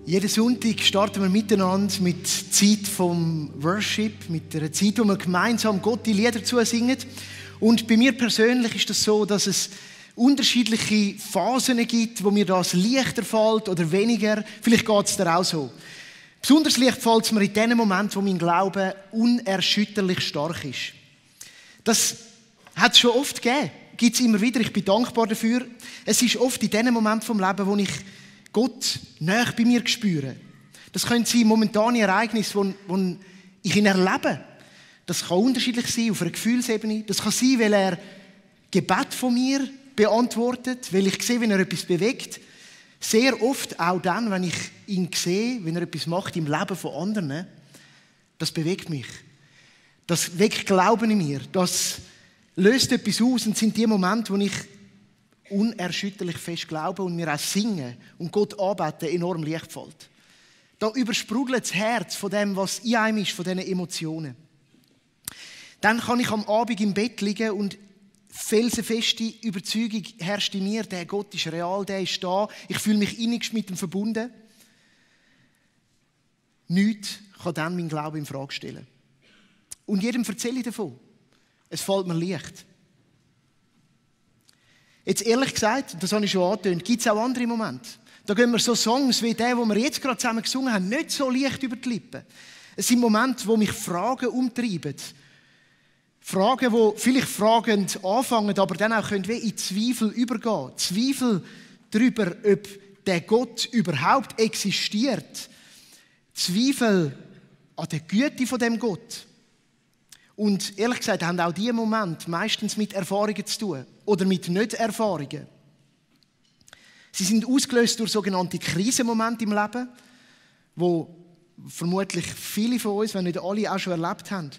Jeden Sonntag starten wir miteinander mit Zeit vom Worship, mit einer Zeit, wo wir gemeinsam Gott die Lieder zusingen. Und bei mir persönlich ist das so, dass es unterschiedliche Phasen gibt, wo mir das leichter fällt oder weniger. Vielleicht geht es dir auch so. Besonders leicht fällt es mir in dem Moment, wo mein Glaube unerschütterlich stark ist. Das hat es schon oft gegeben. Gibt es immer wieder. Ich bin dankbar dafür. Es ist oft in dem Moment vom Leben, wo ich Gott nahe bei mir spüre. Das können sein momentane Ereignisse, die ich ihn erlebe. Das kann unterschiedlich sein, auf einer Gefühlsebene. Das kann sein, weil er Gebet von mir beantwortet, weil ich sehe, wenn er etwas bewegt. Sehr oft auch dann, wenn ich ihn sehe, wenn er etwas macht im Leben von anderen. Das bewegt mich. Das weckt Glauben in mir. Das löst etwas aus und sind die Momente, wo ich unerschütterlich fest glauben und mir auch singen und Gott anbeten enorm leicht fällt. Da übersprudelt das Herz von dem, was in einem ist, von diesen Emotionen. Dann kann ich am Abend im Bett liegen und felsenfeste Überzeugung herrscht in mir, der Gott ist real, der ist da, ich fühle mich innigst mit ihm verbunden. Nichts kann dann meinen Glauben in Frage stellen. Und jedem erzähle ich davon. Es fällt mir leicht. Jetzt ehrlich gesagt, das habe ich schon angetönt, gibt es auch andere Momente. Da gehen wir so Songs wie der, den wir jetzt gerade zusammen gesungen haben, nicht so leicht über die Lippen. Es sind Momente, wo mich Fragen umtreiben. Fragen, die vielleicht fragend anfangen, aber dann auch wie in Zweifel übergehen. Zweifel darüber, ob der Gott überhaupt existiert. Zweifel an der Güte von dem Gott. Und ehrlich gesagt haben auch diese Momente meistens mit Erfahrungen zu tun oder mit Nicht-Erfahrungen. Sie sind ausgelöst durch sogenannte Krisenmomente im Leben, wo vermutlich viele von uns, wenn nicht alle, auch schon erlebt haben.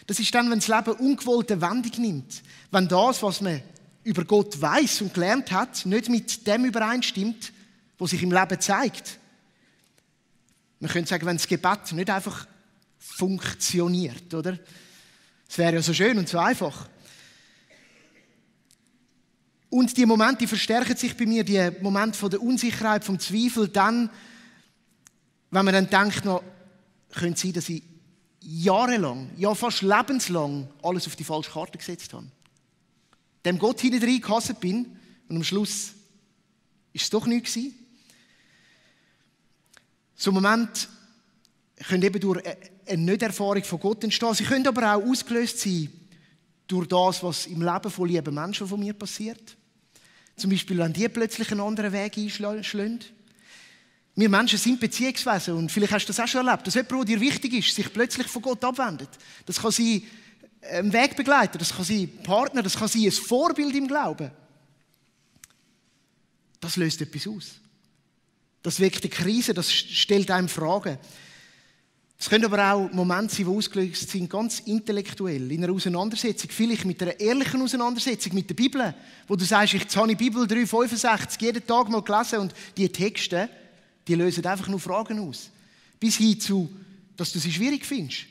Das ist dann, wenn das Leben ungewollte Wendung nimmt. Wenn das, was man über Gott weiß und gelernt hat, nicht mit dem übereinstimmt, was sich im Leben zeigt. Man könnte sagen, wenn das Gebet nicht einfach funktioniert, oder? Es wäre ja so schön und so einfach. Und die Momente verstärken sich bei mir, die Momente von der Unsicherheit, vom Zweifel, dann, wenn man dann denkt, noch, könnte es sein, dass ich jahrelang, ja fast lebenslang alles auf die falsche Karte gesetzt habe. Dem Gott hinein gehasst bin und am Schluss ist es doch nichts gewesen. So ein Moment können eben durch eine Nicht-Erfahrung von Gott entstehen. Sie können aber auch ausgelöst sein durch das, was im Leben von lieben Menschen von mir passiert. Zum Beispiel, wenn die plötzlich einen anderen Weg einschlagen. Wir Menschen sind Beziehungswesen und vielleicht hast du das auch schon erlebt, dass jemand, der dir wichtig ist, sich plötzlich von Gott abwendet. Das kann sein ein Wegbegleiter, das kann sein ein Partner, das kann sein ein Vorbild im Glauben. Das löst etwas aus. Das weckt eine Krise, das stellt einem Fragen. Es können aber auch Momente sein, die ausgelöst sind, ganz intellektuell, in einer Auseinandersetzung, vielleicht mit einer ehrlichen Auseinandersetzung mit der Bibel, wo du sagst, jetzt habe ich Bibel 3,65 jeden Tag mal gelesen und die Texte, die lösen einfach nur Fragen aus. Bis hin zu, dass du sie schwierig findest.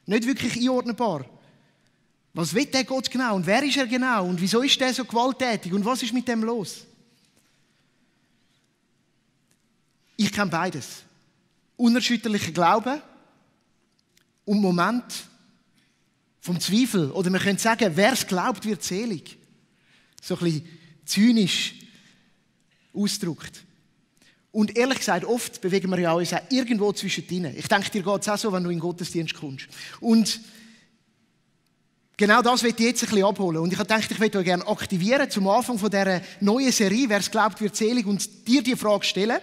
Nicht wirklich einordnbar. Was will der Gott genau und wer ist er genau und wieso ist der so gewalttätig und was ist mit dem los? Ich kenne beides. Unerschütterlicher Glaube und Moment vom Zweifel. Oder man könnte sagen, wer es glaubt, wird selig. So ein bisschen zynisch ausgedrückt. Und ehrlich gesagt, oft bewegen wir ja uns auch irgendwo zwischendrin. Ich denke, dir geht es auch so, wenn du in den Gottesdienst kommst. Und genau das möchte ich jetzt ein bisschen abholen. Und ich habe gedacht, ich möchte euch gerne aktivieren zum Anfang von dieser neuen Serie, wer es glaubt, wird selig, und dir die Frage stellen.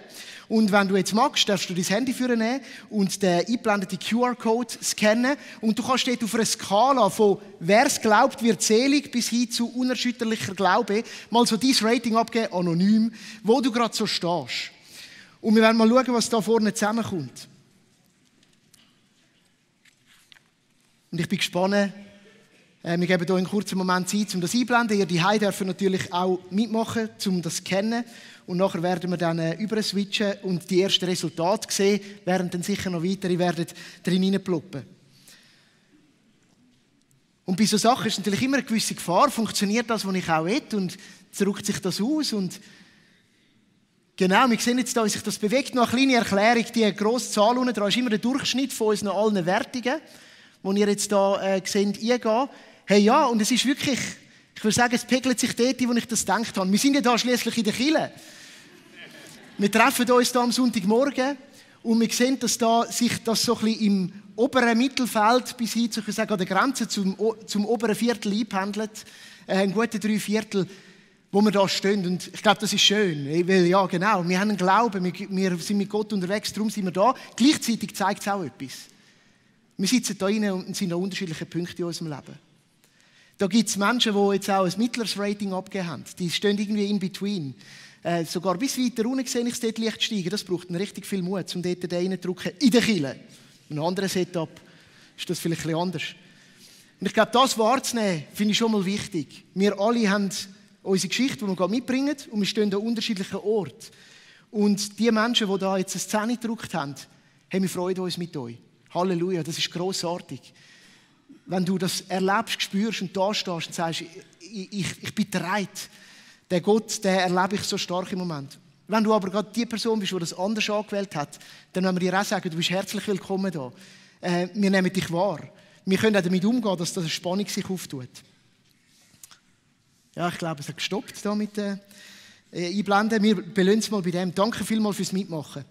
Und wenn du jetzt magst, darfst du dein Handy nehmen und den eingeblendeten QR-Code scannen. Und du kannst dort auf einer Skala von wer es glaubt, wird selig bis hin zu unerschütterlicher Glaube mal so dein Rating abgeben, anonym, wo du gerade so stehst. Und wir werden mal schauen, was da vorne zusammenkommt. Und ich bin gespannt. Wir geben hier einen kurzen Moment Zeit, um das einzublenden. Ihr die Heim dürfen natürlich auch mitmachen, um das zu kennen. Und nachher werden wir dann über switchen und die ersten Resultate sehen, während dann sicher noch weitere werden drin hineinploppen. Und bei solchen Sachen ist natürlich immer eine gewisse Gefahr. Funktioniert das, was ich auch will? Und drückt sich das aus? Und Genau, wir sehen jetzt hier, wie sich das bewegt. Noch eine kleine Erklärung, die grosse Zahl unten dran ist immer der Durchschnitt von unseren allen Wertungen, die ihr jetzt hier seht, eingehen. Hey, ja, und es ist wirklich, ich würde sagen, es pegelt sich dort, wo ich das gedacht habe. Wir sind ja da schliesslich in der Kirche. Wir treffen uns hier am Sonntagmorgen und wir sehen, dass da sich das so ein bisschen im oberen Mittelfeld bis hin zu, ich sage, an der Grenze zum oberen Viertel einpendelt. Ein guter 3/4, wo wir da stehen. Und ich glaube, das ist schön. Weil, ja, genau, wir haben einen Glauben, wir sind mit Gott unterwegs, darum sind wir da. Gleichzeitig zeigt es auch etwas. Wir sitzen da rein und sind an unterschiedlichen Punkten in unserem Leben. Da gibt es Menschen, die jetzt auch ein mittleres Rating abgegeben haben. Die stehen irgendwie in between. Sogar bis weiter unten sehe ich es dort leicht steigen. Das braucht richtig viel Mut, um dort reinzudrücken in der Kirche. In einem anderen Setup ist das vielleicht ein bisschen anders. Und ich glaube, das wahrzunehmen, finde ich schon mal wichtig. Wir alle haben unsere Geschichte, die wir mitbringen, und wir stehen an unterschiedlichen Orten. Und die Menschen, die da jetzt eine Szene gedruckt haben, haben wir Freude uns mit euch. Halleluja, das ist grossartig. Wenn du das erlebst, spürst und da stehst und sagst, ich bin bereit, den Gott, den erlebe ich so stark im Moment. Wenn du aber gerade die Person bist, die das anders angewählt hat, dann wollen wir dir auch sagen, du bist herzlich willkommen da. Wir nehmen dich wahr. Wir können auch damit umgehen, dass das eine Spannung sich auftut. Ja, ich glaube, es hat gestoppt da mit den Einblenden. Wir belohnen es mal bei dem. Danke vielmals fürs Mitmachen.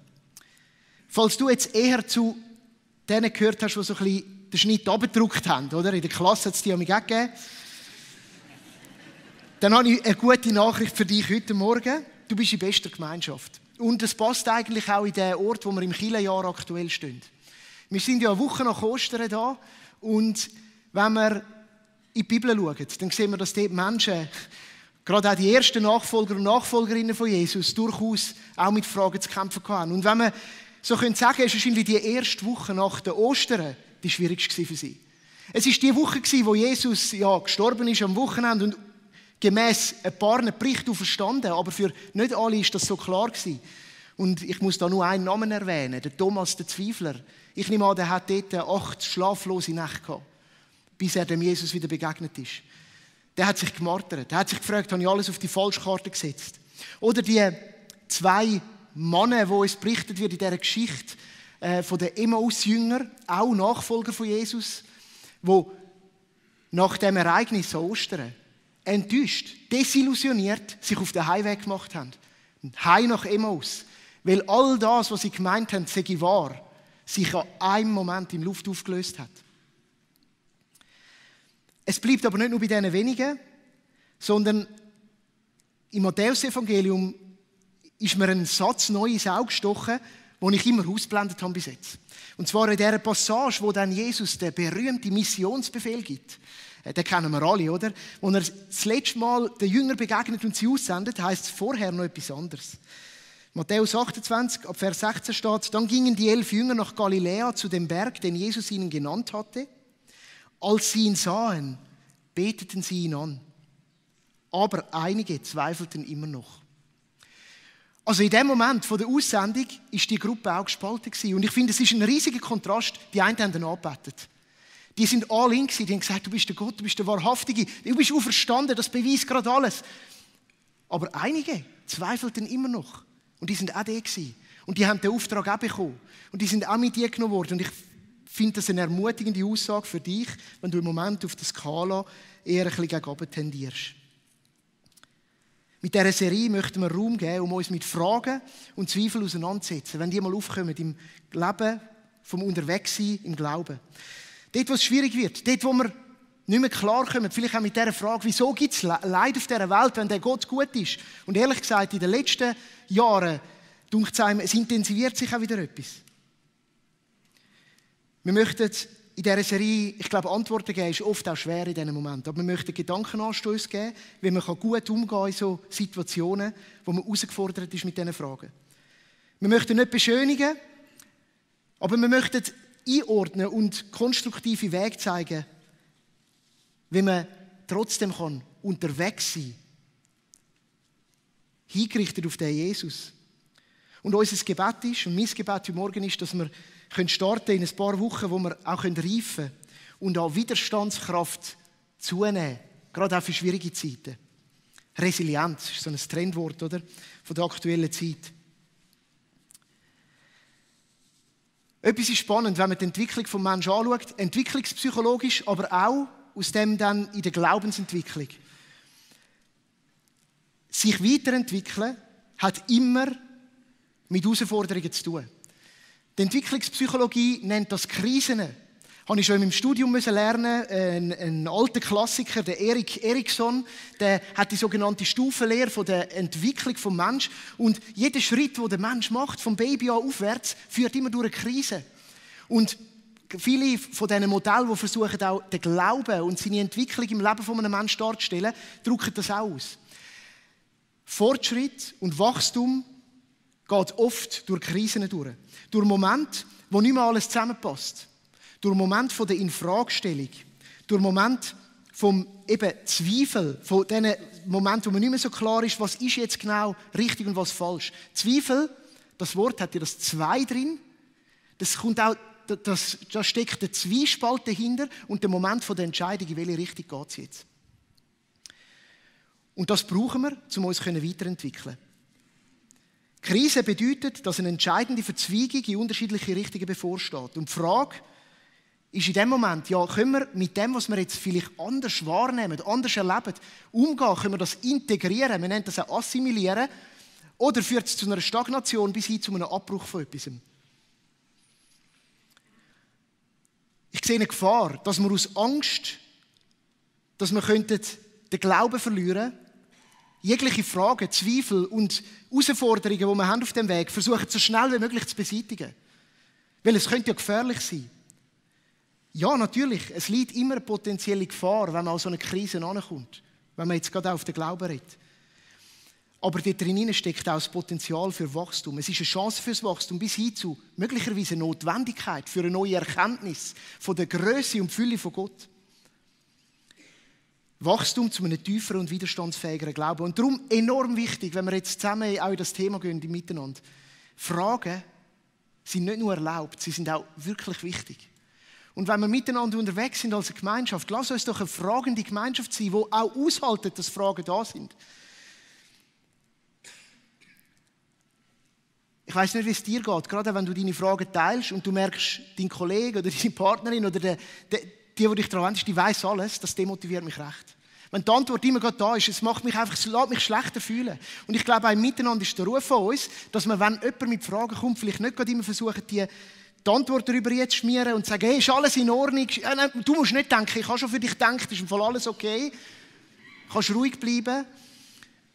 Falls du jetzt eher zu denen gehört hast, die so ein bisschen den Schnitt abgedruckt haben, oder? In der Klasse hat es die an mich gegeben. Dann habe ich eine gute Nachricht für dich heute Morgen. Du bist in bester Gemeinschaft. Und es passt eigentlich auch in den Ort, wo wir im Kirchenjahr aktuell stehen. Wir sind ja eine Woche nach Ostern da. Und wenn wir in die Bibel schauen, dann sehen wir, dass dort Menschen, gerade auch die ersten Nachfolger und Nachfolgerinnen von Jesus, durchaus auch mit Fragen zu kämpfen hatten. Und wenn man so sagen könnte, ist wahrscheinlich die erste Woche nach den Ostern die schwierigste für sie. Es war die Woche, wo Jesus gestorben ist am Wochenende und gemäss ein paar Berichten verstanden, aber für nicht alle ist das so klar gewesen. Und ich muss da nur einen Namen erwähnen, der Thomas, der Zweifler. Ich nehme an, der hat dort 8 schlaflose Nächte gehabt, bis er dem Jesus wieder begegnet ist. Der hat sich gemartert. Der hat sich gefragt, habe ich alles auf die Falschkarte gesetzt? Oder die 2 Männer, wo es berichtet wird in dieser Geschichte von den Emmaus-Jüngern, auch Nachfolger von Jesus, wo nach dem Ereignis an Ostern enttäuscht, desillusioniert, sich auf den Heimweg gemacht haben. Heim nach Emmaus. Weil all das, was sie gemeint haben, sei wahr, sich an einem Moment in Luft aufgelöst hat. Es bleibt aber nicht nur bei diesen wenigen, sondern im Matthäus-Evangelium ist mir ein Satz neu ins Auge gestochen, den ich immer ausblendet habe bis jetzt. Und zwar in dieser Passage, wo dann Jesus den berühmten Missionsbefehl gibt. Den kennen wir alle, oder? Wo er das letzte Mal den Jüngern begegnet und sie aussendet, heisst es vorher noch etwas anderes. Matthäus 28, ab Vers 16 steht, dann gingen die 11 Jünger nach Galiläa zu dem Berg, den Jesus ihnen genannt hatte. Als sie ihn sahen, beteten sie ihn an. Aber einige zweifelten immer noch. Also in dem Moment von der Aussendung ist die Gruppe auch gespalten gewesen. Und ich finde, es ist ein riesiger Kontrast. Die einen haben ihn angebetet. Die sind all in gewesen. Die haben gesagt, du bist der Gott, du bist der Wahrhaftige. Du bist auferstanden, das beweist gerade alles. Aber einige zweifelten immer noch. Und die sind auch die gewesen. Und die haben den Auftrag auch bekommen. Und die sind auch mit dir genommen worden. Und ich finde das eine ermutigende Aussage für dich, wenn du im Moment auf der Skala eher ein bisschen gegen oben tendierst. Mit dieser Serie möchten wir Raum geben, um uns mit Fragen und Zweifeln auseinanderzusetzen, wenn die mal aufkommen im Leben, vom Unterwegssein, im Glauben. Dort, wo es schwierig wird, dort, wo wir nicht mehr klarkommen, vielleicht auch mit dieser Frage, wieso gibt es Leid auf dieser Welt, wenn der Gott gut ist? Und ehrlich gesagt, in den letzten Jahren, denke ich, es intensiviert sich auch wieder etwas. Wir möchten in dieser Serie, ich glaube, Antworten geben ist oft auch schwer in diesem Moment. Aber wir möchten Gedankenanstöße geben, wie man gut umgehen kann in so Situationen, wo man herausgefordert ist mit diesen Fragen. Wir möchten nicht beschönigen, aber wir möchten einordnen und konstruktive Wege zeigen, wie man trotzdem unterwegs sein kann. Hingerichtet auf den Jesus. Und unser Gebet ist, und mein Gebet heute Morgen ist, dass wir starten in ein paar Wochen, wo wir auch reifen können und an Widerstandskraft zunehmen, gerade auch für schwierige Zeiten. Resilienz ist so ein Trendwort, oder? Von der aktuellen Zeit. Etwas ist spannend, wenn man die Entwicklung des Menschen anschaut, entwicklungspsychologisch, aber auch aus dem dann in der Glaubensentwicklung. Sich weiterentwickeln hat immer mit Herausforderungen zu tun. Die Entwicklungspsychologie nennt das Krisen. Habe ich schon im Studium lernen. Ein alter Klassiker, der Erik Erikson, der hat die sogenannte Stufenlehre von der Entwicklung des Menschen. Und jeder Schritt, den der Mensch macht, vom Baby an aufwärts, führt immer durch eine Krise. Und viele von diesen Modellen, die versuchen, auch den Glauben und seine Entwicklung im Leben von einem Menschen darzustellen, drücken das auch aus. Fortschritt und Wachstum geht oft durch Krisen durch. Durch Momente, wo nicht mehr alles zusammenpasst. Durch Momente von der Infragestellung. Durch Momente vom eben Zweifel. Von diesen Momenten, wo man nicht mehr so klar ist, was ist jetzt genau richtig und was falsch. Zweifel, das Wort hat ja das Zwei drin. Das kommt auch, da steckt der Zwiespalt dahinter und der Moment von der Entscheidung, in welche Richtung geht es jetzt. Und das brauchen wir, um uns weiterentwickeln. Krise bedeutet, dass eine entscheidende Verzweigung in unterschiedliche Richtungen bevorsteht. Und die Frage ist in dem Moment, ja, können wir mit dem, was wir jetzt vielleicht anders wahrnehmen, anders erleben, umgehen, können wir das integrieren, wir nennen das auch assimilieren, oder führt es zu einer Stagnation bis hin zu einem Abbruch von etwas? Ich sehe eine Gefahr, dass wir aus Angst, dass wir den Glauben verlieren könnten, jegliche Fragen, Zweifel und Herausforderungen, die wir haben auf dem Weg, versuchen so schnell wie möglich zu beseitigen. Weil es könnte ja gefährlich sein. Ja, natürlich, es liegt immer eine potenzielle Gefahr, wenn man an so eine Krise herankommt. Wenn man jetzt gerade auf den Glauben redet. Aber dort drin steckt auch das Potenzial für Wachstum. Es ist eine Chance fürs Wachstum bis hin zu möglicherweise eine Notwendigkeit für eine neue Erkenntnis von der Größe und Fülle von Gott. Wachstum zu einem tieferen und widerstandsfähigeren Glauben. Und darum enorm wichtig, wenn wir jetzt zusammen auch in das Thema gehen, im Miteinander. Fragen sind nicht nur erlaubt, sie sind auch wirklich wichtig. Und wenn wir miteinander unterwegs sind als eine Gemeinschaft, lass uns doch eine fragende Gemeinschaft sein, die auch aushaltet, dass Fragen da sind. Ich weiss nicht, wie es dir geht, gerade wenn du deine Fragen teilst und du merkst, dein Kollege oder deine Partnerin oder die dich daran wendest, die weiss alles, das demotiviert mich recht. Wenn die Antwort immer gerade da ist, es lässt mich schlechter fühlen. Und ich glaube, auch im Miteinander ist der Ruf von uns, dass wir, wenn jemand mit Fragen kommt, vielleicht nicht gerade immer versuchen, die Antwort darüber jetzt zu schmieren und zu sagen, hey, ist alles in Ordnung? Du musst nicht denken, ich habe schon für dich gedacht, ist im Fall alles okay. Du kannst ruhig bleiben.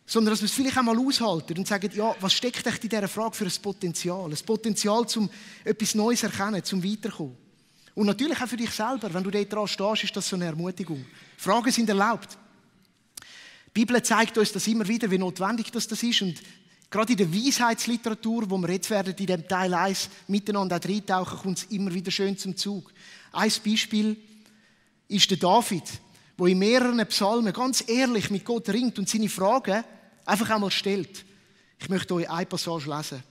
Sondern dass wir es vielleicht einmal aushalten und sagen, ja, was steckt echt in dieser Frage für ein Potenzial? Ein Potenzial, um etwas Neues zu erkennen, zum Weiterkommen. Und natürlich auch für dich selber, wenn du dort dran stehst, ist das so eine Ermutigung. Fragen sind erlaubt. Die Bibel zeigt uns das immer wieder, wie notwendig das ist. Und gerade in der Weisheitsliteratur, wo wir jetzt werden in dem Teil 1 miteinander auch reintauchen, kommt es immer wieder schön zum Zug. Ein Beispiel ist der David, der in mehreren Psalmen ganz ehrlich mit Gott ringt und seine Fragen einfach einmal stellt. Ich möchte euch eine Passage lesen.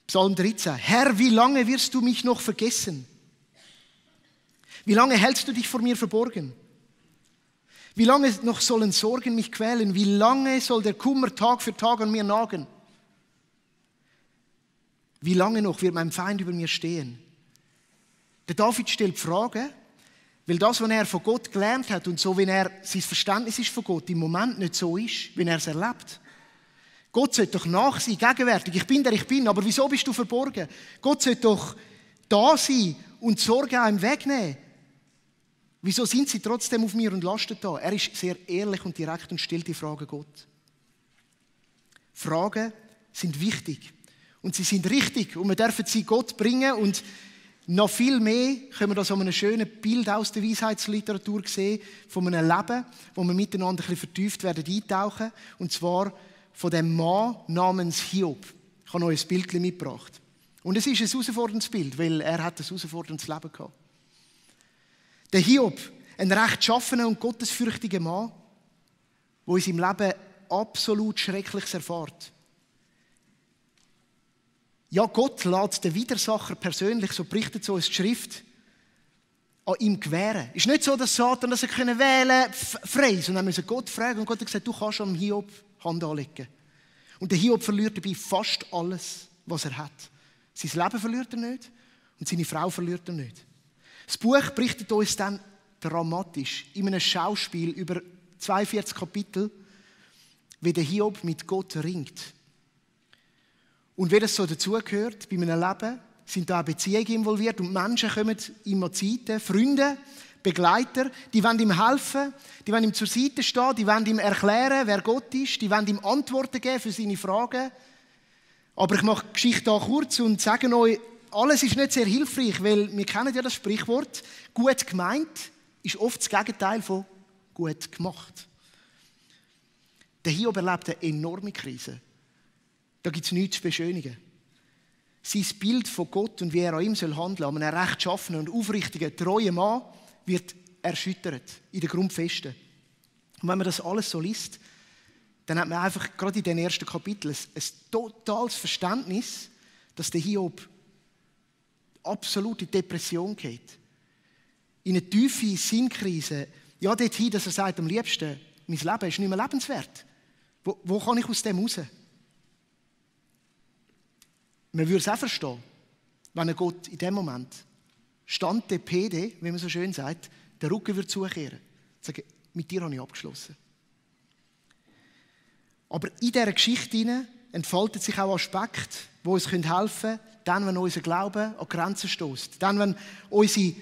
Psalm 13. Herr, wie lange wirst du mich noch vergessen? Wie lange hältst du dich vor mir verborgen? Wie lange noch sollen Sorgen mich quälen? Wie lange soll der Kummer Tag für Tag an mir nagen? Wie lange noch wird mein Feind über mir stehen? Der David stellt Fragen, weil das, was er von Gott gelernt hat und so, wie sein Verständnis ist von Gott, im Moment nicht so ist, wie er es erlebt. Gott sollte doch nach sein, gegenwärtig. Ich bin der ich bin, aber wieso bist du verborgen? Gott sollte doch da sein und die Sorge einem wegnehmen. Wieso sind sie trotzdem auf mir und lasten da? Er ist sehr ehrlich und direkt und stellt die Frage Gott. Fragen sind wichtig und sie sind richtig und wir dürfen sie Gott bringen und noch viel mehr können wir das an einem schönen Bild aus der Weisheitsliteratur sehen, von einem Leben, wo wir miteinander ein bisschen vertieft werden eintauchen, und zwar von dem Mann namens Hiob. Ich habe euch ein Bild mitgebracht. Und es ist ein herausforderndes Bild, weil er hat ein herausforderndes Leben gehabt. Der Hiob, ein recht schaffener und gottesfürchtiger Mann, der in seinem Leben absolut Schreckliches erfährt. Ja, Gott lässt den Widersacher persönlich, so berichtet so die Schrift, an ihm gewähren. Es ist nicht so, dass Satan das wählen konnte, frei, sondern er musste Gott fragen und Gott hat gesagt, du kannst am Hiob Hand anlegen. Und der Hiob verliert dabei fast alles, was er hat. Sein Leben verliert er nicht und seine Frau verliert er nicht. Das Buch berichtet uns dann dramatisch in einem Schauspiel über 42 Kapitel, wie der Hiob mit Gott ringt. Und wie das so dazugehört, bei einem Leben sind da auch Beziehungen involviert und Menschen kommen ihm an die Seite, Freunde, Begleiter, die wollen ihm helfen, die wollen ihm zur Seite stehen, die wollen ihm erklären, wer Gott ist, die wollen ihm Antworten geben für seine Fragen. Aber ich mache die Geschichte hier kurz und sage euch, alles ist nicht sehr hilfreich, weil wir kennen ja das Sprichwort, gut gemeint ist oft das Gegenteil von gut gemacht. Der Hiob erlebt eine enorme Krise. Da gibt es nichts zu beschönigen. Sein Bild von Gott und wie er an ihm handeln soll, an einem rechtschaffenen und aufrichtigen, treuen Mann, wird erschüttert in den Grundfesten. Und wenn man das alles so liest, dann hat man einfach gerade in den ersten Kapiteln ein totales Verständnis, dass der Hiob absolut in Depression geht. In eine tiefe Sinnkrise. Ja, dorthin, dass er sagt, am liebsten, mein Leben ist nicht mehr lebenswert. Wo kann ich aus dem raus? Man würde es auch verstehen, wenn er Gott in dem Moment Stante PD, wie man so schön sagt, den Rücken würde zukehren. Sagen, mit dir habe ich abgeschlossen. Aber in dieser Geschichte entfaltet sich auch Aspekte, die uns helfen können, dann, wenn unser Glaube an Grenzen stößt. Dann, wenn unsere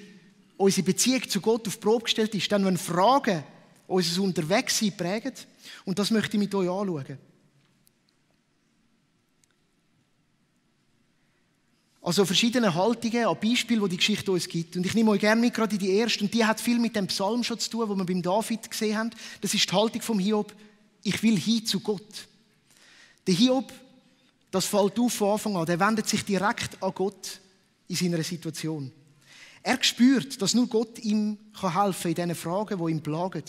Beziehung zu Gott auf die Probe gestellt ist. Dann, wenn Fragen unser Unterwegssein prägen. Und das möchte ich mit euch anschauen. Also verschiedene Haltungen an Beispielen, die die Geschichte uns gibt. Und ich nehme euch gerne mit, gerade in die erste. Und die hat viel mit dem Psalm schon zu tun, den wir beim David gesehen haben. Das ist die Haltung vom Hiob. Ich will hin zu Gott. Der Hiob, das fällt auf von Anfang an, der wendet sich direkt an Gott in seiner Situation. Er spürt, dass nur Gott ihm helfen kann in diesen Fragen, die ihn plagen.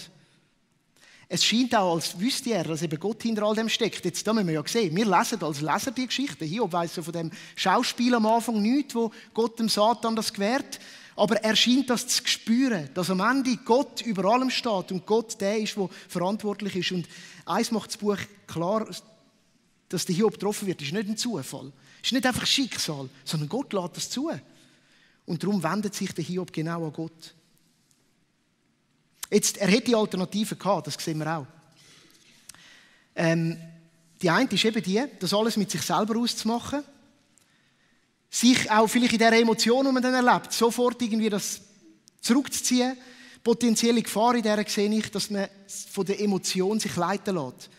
Es scheint auch, als wüsste er, dass eben Gott hinter all dem steckt. Jetzt, da müssen wir ja sehen, wir lesen als Leser die Geschichte. Hiob weiss so von dem Schauspiel am Anfang nichts, wo Gott dem Satan das gewährt. Aber er scheint das zu spüren, dass am Ende Gott über allem steht und Gott der ist, der verantwortlich ist. Und eins macht das Buch klar, dass der Hiob getroffen wird, ist nicht ein Zufall. Ist nicht einfach Schicksal, sondern Gott lässt das zu. Und darum wendet sich der Hiob genau an Gott. Jetzt, er hätte die Alternative gehabt, das sehen wir auch. Die eine ist eben die, das alles mit sich selber auszumachen. Sich auch vielleicht in dieser Emotion, die man dann erlebt, sofort irgendwie das zurückzuziehen. Potenzielle Gefahr in dieser sehe ich, dass man von der Emotion sich leiten lässt.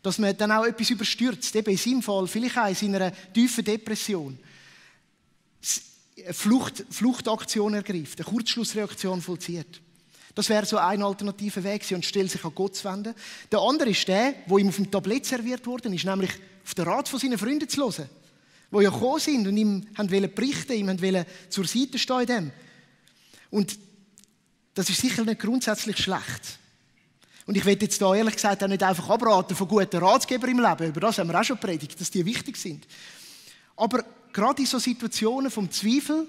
Dass man dann auch etwas überstürzt. Eben in seinem Fall, vielleicht auch in seiner tiefen Depression. Eine Fluchtaktion ergreift, eine Kurzschlussreaktion vollzieht. Das wäre so ein alternativer Weg und stellt sich an Gott zu wenden. Der andere ist der, wo ihm auf dem Tablett serviert worden ist, nämlich auf den Rat von seinen Freunden zu hören, die ja gekommen sind und ihm berichten wollten, ihm wollten zur Seite stehen in dem. Und das ist sicher nicht grundsätzlich schlecht. Und ich will jetzt da ehrlich gesagt auch nicht einfach abraten von guten Ratgebern im Leben. Über das haben wir auch schon predigt, dass die wichtig sind. Aber gerade in so Situationen vom Zweifel,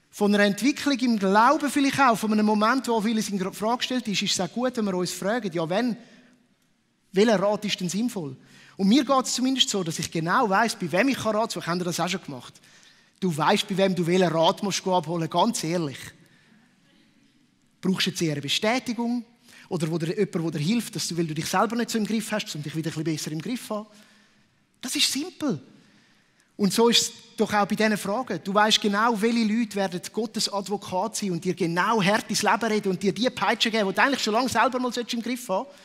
von einer Entwicklung im Glauben vielleicht auch, von einem Moment, wo vieles in Frage gestellt ist es auch gut, wenn wir uns fragen, ja welcher Rat ist denn sinnvoll? Und mir geht es zumindest so, dass ich genau weiss, bei wem ich Rat suche. Haben wir das auch schon gemacht? Du weißt, bei wem du welchen Rat musst abholen, ganz ehrlich. Brauchst du jetzt eher eine Bestätigung? Oder jemand, der dir hilft, weil du dich selber nicht so im Griff hast, um dich wieder ein bisschen besser im Griff zu haben? Das ist simpel. Und so ist es doch auch bei diesen Fragen. Du weißt genau, welche Leute werden Gottes Advokat sein und dir genau hart ins Leben reden und dir die Peitsche geben, die du eigentlich schon lange selber mal im Griff haben solltest,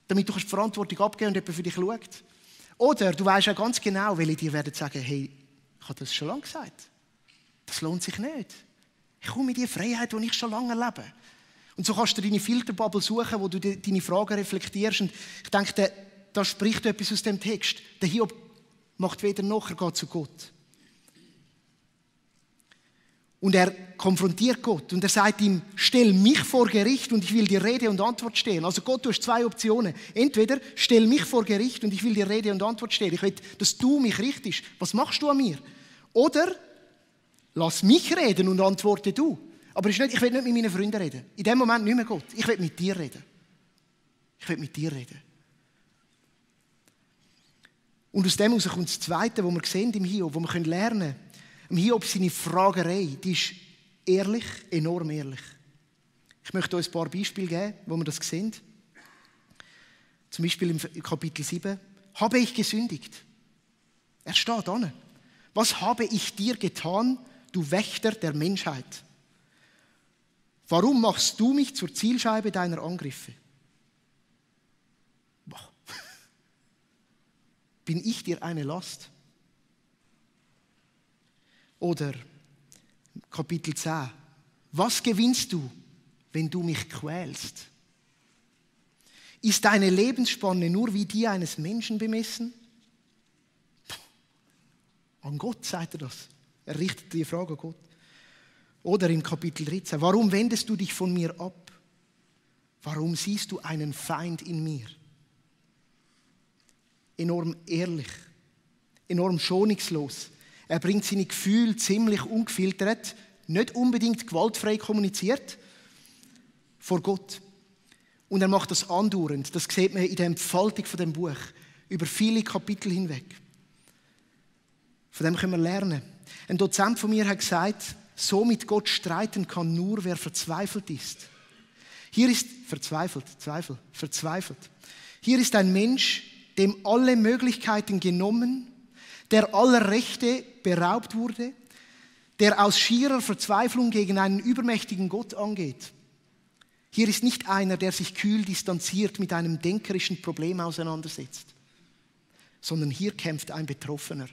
damit du die Verantwortung abgeben und jemand für dich schaut. Oder du weißt auch ganz genau, welche dir werden sagen, hey, ich habe das schon lange gesagt. Das lohnt sich nicht. Ich komme in die Freiheit, die ich schon lange erlebe. Und so kannst du deine Filterbubble suchen, wo du deine Fragen reflektierst. Und ich denke, da spricht etwas aus dem Text. Der Hiob macht weder noch, er geht zu Gott. Und er konfrontiert Gott und er sagt ihm, stell mich vor Gericht und ich will dir Rede und Antwort stehen. Also Gott, du hast zwei Optionen. Entweder stell mich vor Gericht und ich will dir Rede und Antwort stehen. Ich will, dass du mich richtest. Was machst du an mir? Oder lass mich reden und antworte du. Aber ich will nicht mit meinen Freunden reden. In dem Moment nicht mehr Gott. Ich will mit dir reden. Ich will mit dir reden. Und aus dem heraus kommt das Zweite, was wir sehen im Hiob, wo wir lernen können. Im Hiob seine Fragerei, die ist ehrlich, enorm ehrlich. Ich möchte euch ein paar Beispiele geben, wo wir das sehen. Zum Beispiel im Kapitel 7. Habe ich gesündigt? Er steht an. Was habe ich dir getan, du Wächter der Menschheit? Warum machst du mich zur Zielscheibe deiner Angriffe? Boah. Bin ich dir eine Last? Oder Kapitel 10. Was gewinnst du, wenn du mich quälst? Ist deine Lebensspanne nur wie die eines Menschen bemessen? An Gott sagt er das. Er richtet die Frage an Gott. Oder im Kapitel 13. Warum wendest du dich von mir ab? Warum siehst du einen Feind in mir? Enorm ehrlich, enorm schonungslos. Er bringt seine Gefühle ziemlich ungefiltert, nicht unbedingt gewaltfrei kommuniziert, vor Gott. Und er macht das andauernd. Das sieht man in der Entfaltung von dem Buch, über viele Kapitel hinweg. Von dem können wir lernen. Ein Dozent von mir hat gesagt, so mit Gott streiten kann nur, wer verzweifelt ist. Hier ist verzweifelt. Hier ist ein Mensch, dem alle Möglichkeiten genommen, der aller Rechte beraubt wurde, der aus schierer Verzweiflung gegen einen übermächtigen Gott angeht. Hier ist nicht einer, der sich kühl distanziert mit einem denkerischen Problem auseinandersetzt, sondern hier kämpft ein Betroffener.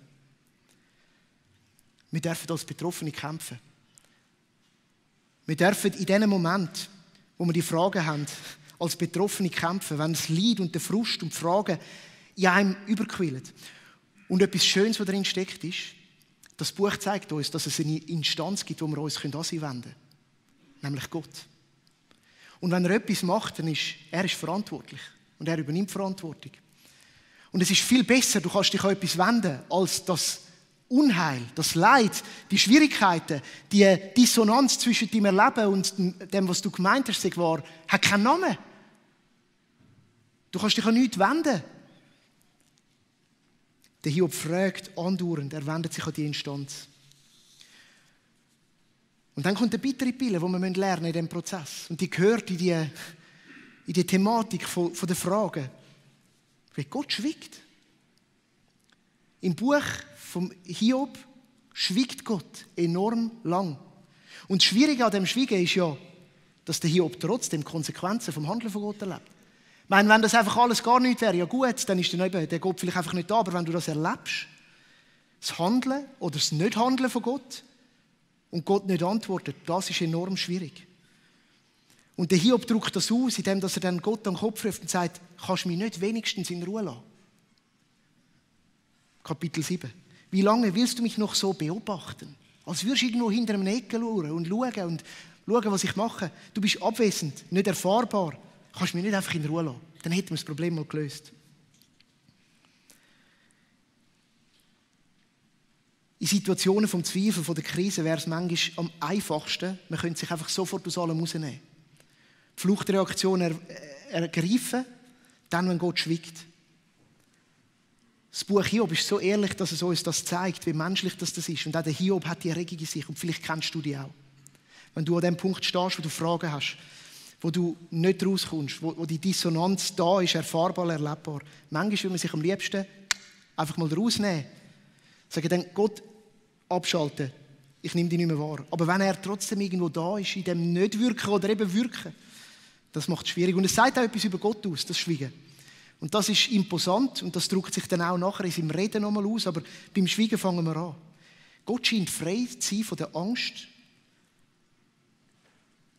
Wir dürfen als Betroffene kämpfen. Wir dürfen in dem Moment, wo wir die Fragen haben, als Betroffene kämpfen, wenn das Leid und der Frust und die Fragen in einem überquillen. Und etwas Schönes, was darin steckt, ist, das Buch zeigt uns, dass es eine Instanz gibt, wo wir uns an sie wenden können. Nämlich Gott. Und wenn er etwas macht, dann ist er verantwortlich. Und er übernimmt Verantwortung. Und es ist viel besser, du kannst dich an etwas wenden, als das Unheil, das Leid, die Schwierigkeiten, die Dissonanz zwischen deinem Erleben und dem, was du gemeint hast, hat keinen Namen. Du kannst dich an nichts wenden. Der Hiob fragt andauernd, er wendet sich an die Instanz. Und dann kommt eine bittere Pille, die wir lernen in diesem Prozess. Und die gehört in die Thematik der Fragen. Wie Gott schwiegt. Im Buch vom Hiob schwiegt Gott enorm lang. Und das Schwierige an dem Schweigen ist ja, dass der Hiob trotzdem Konsequenzen vom Handeln von Gott erlebt. Ich meine, wenn das einfach alles gar nicht wäre, ja gut, dann ist der Gott vielleicht einfach nicht da. Aber wenn du das erlebst, das Handeln oder das Nicht-Handeln von Gott und Gott nicht antwortet, das ist enorm schwierig. Und der Hiob drückt das aus, indem er dann Gott an den Kopf ruft und sagt, kannst du mich nicht wenigstens in Ruhe lassen? Kapitel 7. Wie lange willst du mich noch so beobachten? Als würdest du irgendwo hinter einem Ecke schauen und schauen, was ich mache. Du bist abwesend, nicht erfahrbar. Kannst du mich nicht einfach in Ruhe lassen? Dann hätten wir das Problem mal gelöst. In Situationen vom Zweifel, von der Krise wäre es manchmal am einfachsten, man könnte sich einfach sofort aus allem rausnehmen. Die Fluchtreaktion ergreifen, dann, wenn Gott schwiegt. Das Buch Hiob ist so ehrlich, dass es uns das zeigt, wie menschlich das ist. Und auch der Hiob hat die Erregung in sich. Und vielleicht kennst du die auch. Wenn du an dem Punkt stehst, wo du Fragen hast, wo du nicht rauskommst, wo die Dissonanz da ist, erfahrbar, erlebbar. Manchmal will man sich am liebsten einfach mal rausnehmen. Sagen dann, Gott, abschalten. Ich nehme dich nicht mehr wahr. Aber wenn er trotzdem irgendwo da ist, in dem Nicht-Wirken oder eben Wirken, das macht es schwierig. Und es sagt auch etwas über Gott aus, das Schweigen. Und das ist imposant und das drückt sich dann auch nachher in seinem Reden nochmal aus. Aber beim Schweigen fangen wir an. Gott scheint frei zu sein von der Angst,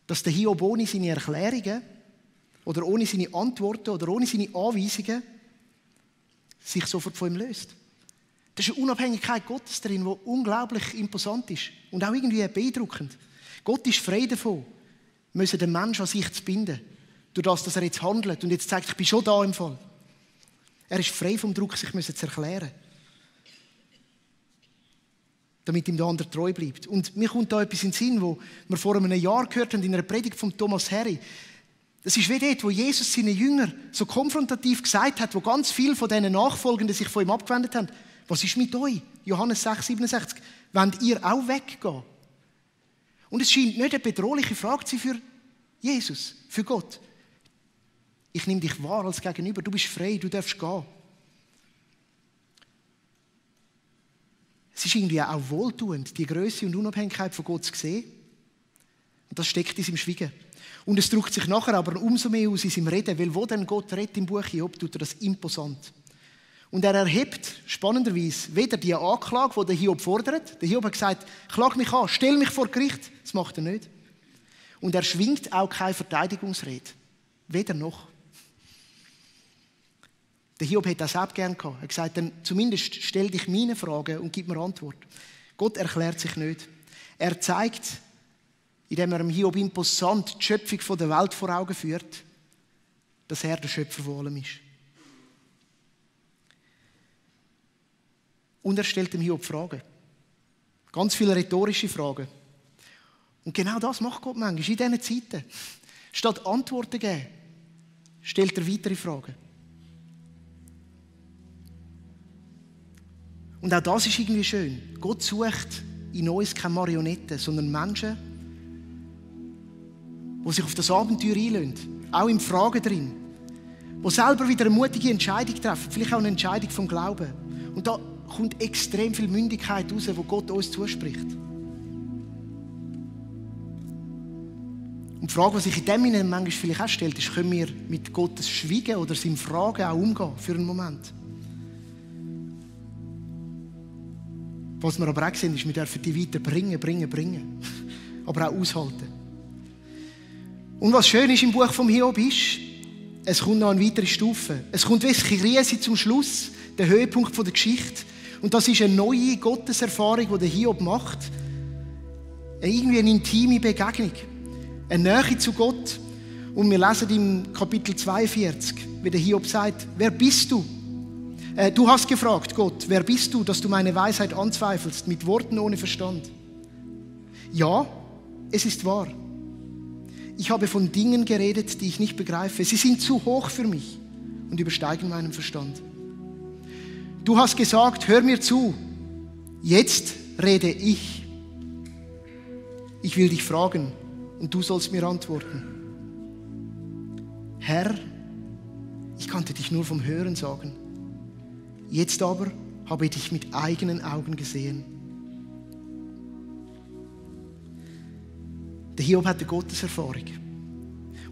dass der Hiob ohne seine Erklärungen oder ohne seine Antworten oder ohne seine Anweisungen sich sofort von ihm löst. Das ist eine Unabhängigkeit Gottes drin, die unglaublich imposant ist und auch irgendwie beeindruckend. Gott ist frei davon, den Menschen an sich zu binden, durch das, dass er jetzt handelt und jetzt sagt, ich bin schon da im Fall. Er ist frei vom Druck, sich zu erklären, damit ihm der andere treu bleibt. Und mir kommt da etwas in den Sinn, wo wir vor einem Jahr gehört haben in einer Predigt von Thomas Harry. Das ist wie dort, wo Jesus seinen Jüngern so konfrontativ gesagt hat, wo ganz viele von diesen Nachfolgenden sich von ihm abgewendet haben. Was ist mit euch? Johannes 6, 67. Wollt ihr auch weggehen? Und es scheint nicht eine bedrohliche Frage zu sein für Jesus, für Gott. Ich nehme dich wahr als Gegenüber. Du bist frei, du darfst gehen. Es ist irgendwie auch wohltuend, die Größe und Unabhängigkeit von Gott zu sehen. Und das steckt in seinem Schweigen. Und es drückt sich nachher aber umso mehr aus in seinem Reden, weil wo denn Gott redet im Buch Hiob, tut er das imposant. Und er erhebt spannenderweise weder die Anklage, die der Hiob fordert. Der Hiob hat gesagt, klag mich an, stell mich vor Gericht. Das macht er nicht. Und er schwingt auch keine Verteidigungsrede. Weder noch. Der Hiob hätte das auch gerne gehabt. Er hat gesagt, dann zumindest stell dich meine Fragen und gib mir Antwort. Gott erklärt sich nicht. Er zeigt, indem er dem Hiob imposant die Schöpfung der Welt vor Augen führt, dass er der Schöpfer von allem ist. Und er stellt dem Hiob Fragen. Ganz viele rhetorische Fragen. Und genau das macht Gott manchmal in diesen Zeiten. Statt Antworten zu geben, stellt er weitere Fragen. Und auch das ist irgendwie schön. Gott sucht in uns keine Marionetten, sondern Menschen, die sich auf das Abenteuer einlassen. Auch im Fragen drin. Die selber wieder eine mutige Entscheidung treffen. Vielleicht auch eine Entscheidung vom Glauben. Und da kommt extrem viel Mündigkeit raus, die Gott uns zuspricht. Und die Frage, die sich in dem Sinne manchmal vielleicht auch stellt, ist, können wir mit Gottes Schweigen oder seinem Fragen auch umgehen für einen Moment? Was wir aber auch sehen, ist, wir dürfen die weiter bringen. Aber auch aushalten. Und was schön ist im Buch vom Hiob ist, es kommt noch eine weitere Stufe. Es kommt wirklich Krise zum Schluss, der Höhepunkt der Geschichte. Und das ist eine neue Gotteserfahrung, die der Hiob macht. Irgendwie eine intime Begegnung. Eine Nähe zu Gott. Und wir lesen im Kapitel 42, wie der Hiob sagt, wer bist du? Du hast gefragt, Gott, wer bist du, dass du meine Weisheit anzweifelst, mit Worten ohne Verstand? Ja, es ist wahr. Ich habe von Dingen geredet, die ich nicht begreife. Sie sind zu hoch für mich und übersteigen meinen Verstand. Du hast gesagt, hör mir zu. Jetzt rede ich. Ich will dich fragen und du sollst mir antworten. Herr, ich kannte dich nur vom Hören sagen. Jetzt aber habe ich dich mit eigenen Augen gesehen. Der Hiob hat eine Gotteserfahrung.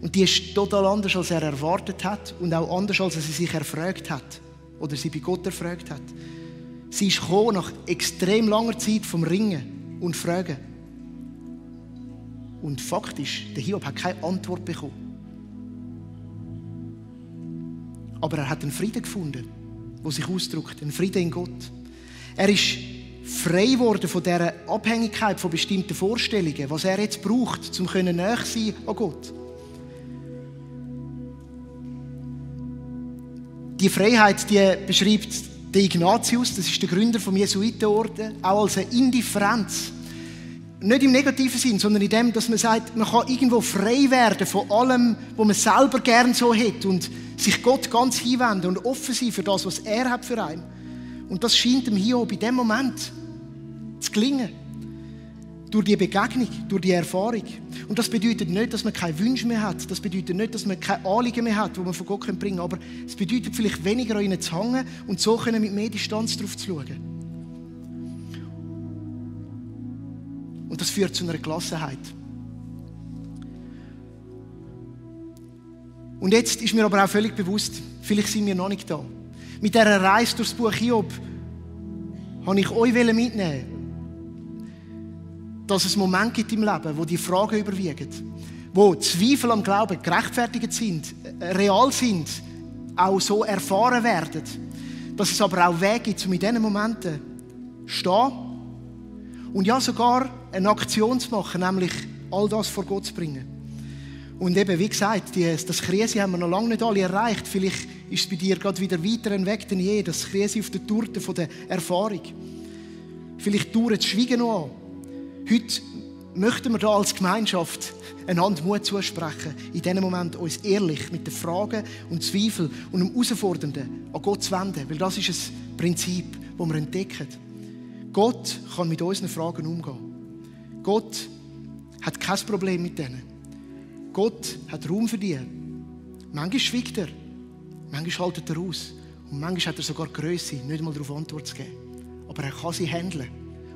Und die ist total anders, als er erwartet hat und auch anders, als er sie sich erfragt hat oder sie bei Gott erfragt hat. Sie ist gekommen nach extrem langer Zeit vom Ringen und Fragen. Und faktisch, der Hiob hat keine Antwort bekommen. Aber er hat einen Frieden gefunden, der sich ausdrückt, einen Frieden in Gott. Er ist frei geworden von dieser Abhängigkeit von bestimmten Vorstellungen, was er jetzt braucht, um näher zu sein an Gott. Die Freiheit, die beschreibt der Ignatius, das ist der Gründer vom Jesuitenorden, auch als eine Indifferenz. Nicht im negativen Sinn, sondern in dem, dass man sagt, man kann irgendwo frei werden von allem, was man selber gern so hat und sich Gott ganz hinwenden und offen sein für das, was er hat für einen. Und das scheint dem Hiob in dem Moment zu gelingen. Durch die Begegnung, durch die Erfahrung. Und das bedeutet nicht, dass man keine Wünsche mehr hat. Das bedeutet nicht, dass man keine Anliegen mehr hat, die man von Gott bringen kann. Aber es bedeutet vielleicht weniger an ihnen zu hängen und so können mit mehr Distanz darauf zu schauen. Und das führt zu einer Gelassenheit. Und jetzt ist mir aber auch völlig bewusst, vielleicht sind wir noch nicht da. Mit dieser Reise durch das Buch Hiob wollte ich euch mitnehmen, dass es Momente gibt im Leben, wo die Fragen überwiegen, wo Zweifel am Glauben gerechtfertigt sind, real sind, auch so erfahren werden. Dass es aber auch Wege gibt, um in diesen Momenten zu stehen und ja sogar eine Aktion zu machen, nämlich all das vor Gott zu bringen. Und eben, wie gesagt, das Krise haben wir noch lange nicht alle erreicht. Vielleicht ist es bei dir gerade wieder weiter weg denn je, das Krise auf der Torte der Erfahrung. Vielleicht dauert das Schweigen noch an. Heute möchten wir da als Gemeinschaft einander Mut zusprechen, in diesem Moment uns ehrlich mit den Fragen und Zweifeln und dem Herausfordernden an Gott zu wenden. Weil das ist ein Prinzip, das wir entdecken. Gott kann mit unseren Fragen umgehen. Gott hat kein Problem mit denen. Gott hat Raum für die. Manchmal schweigt er, manchmal haltet er aus und manchmal hat er sogar die Grösse, nicht einmal darauf Antwort zu geben. Aber er kann sie handeln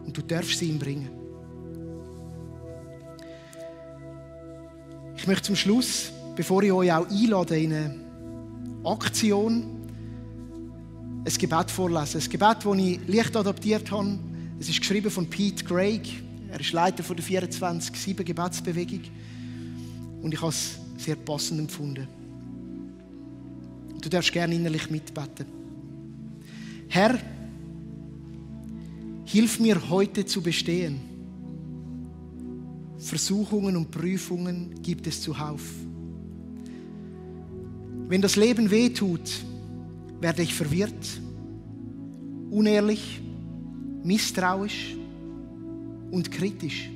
und du darfst sie ihm bringen. Ich möchte zum Schluss, bevor ich euch auch einlade in eine Aktion, ein Gebet vorlesen. Ein Gebet, das ich leicht adaptiert habe. Es ist geschrieben von Pete Greig. Er ist Leiter der 24/7 Gebetsbewegung. Und ich habe es sehr passend empfunden. Du darfst gerne innerlich mitbeten. Herr, hilf mir heute zu bestehen. Versuchungen und Prüfungen gibt es zuhauf. Wenn das Leben wehtut, werde ich verwirrt, unehrlich, misstrauisch und kritisch.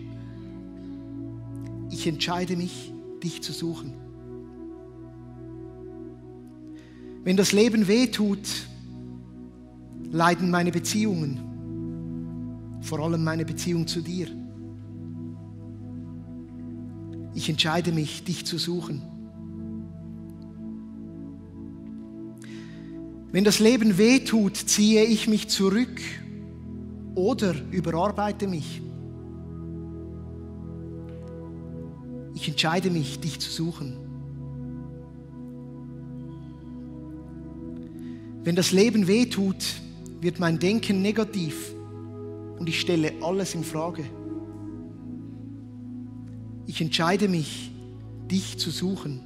Ich entscheide mich, dich zu suchen. Wenn das Leben wehtut, leiden meine Beziehungen, vor allem meine Beziehung zu dir. Ich entscheide mich, dich zu suchen. Wenn das Leben wehtut, ziehe ich mich zurück oder überarbeite mich. Ich entscheide mich, dich zu suchen. Wenn das Leben wehtut, wird mein Denken negativ und ich stelle alles in Frage. Ich entscheide mich, dich zu suchen.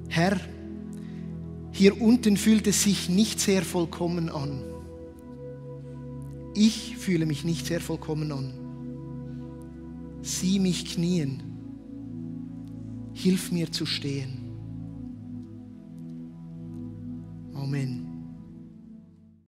Herr, hier unten fühlt es sich nicht sehr vollkommen an. Ich fühle mich nicht sehr vollkommen an. Sieh mich knien. Hilf mir zu stehen. Amen.